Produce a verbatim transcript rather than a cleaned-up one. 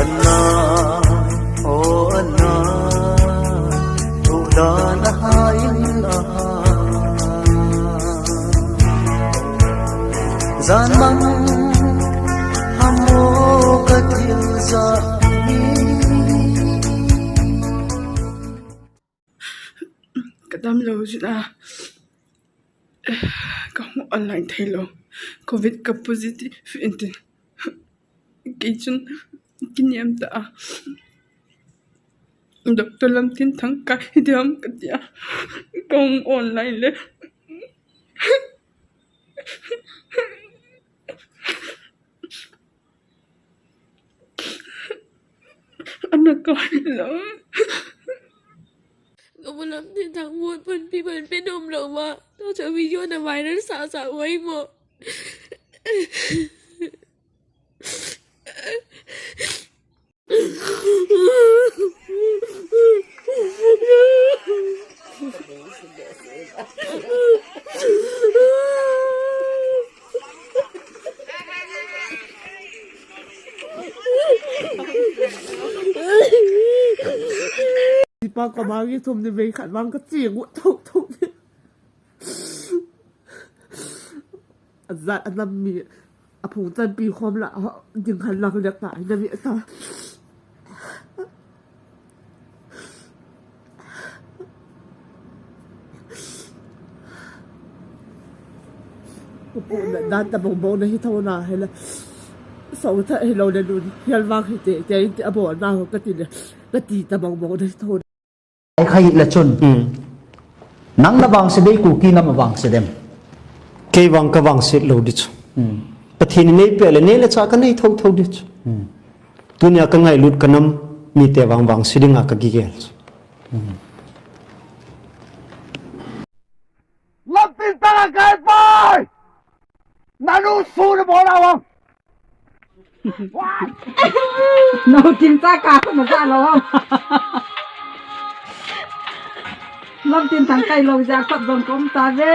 Anna, o Anna, thudan ahain aha. Janmang hamo kathil ja hi. Kadam lou jin a, kahung online thei lou. Covid ka positive intin. Kei chun kiniam ta a. Doctor Lamtinthang kai diam katia. Kahung online le. Ana kai lou. Kamu Lamtinthang mut pun pi pun pi nom lou ma. Tao cha video na viral sa sa uai mo. Tipa koma ngi thum ni vei khat vang kachi ngut thou thou ni. Ajat anam mi aphung chanpi khom la ding han lang le ta ina mi ta. Kapu na dan ta bong bong na hi thou na hela. Sau tha hi lou le lun hial vang hi te te in te abol na ho kati le kati ta bong bong na hi thou. Ai khai le chun. Hmm. Nang na vangse dei Kuki nam a vangse dem. Kei vang ka vangse lou di chu. Hmm. Pathen in nei pe le nei le cha ka nei thou thou di chu. Hmm. Tunia ka ngailut ka nam mite vang vangse dinga ka gigel chu. Hmm. Lamtinthang a kai pai! Nanu su na bola wang! Nau tin ta ka ko ma sa lo. Lamtinthang kai lou ja kap dong kom ta ve.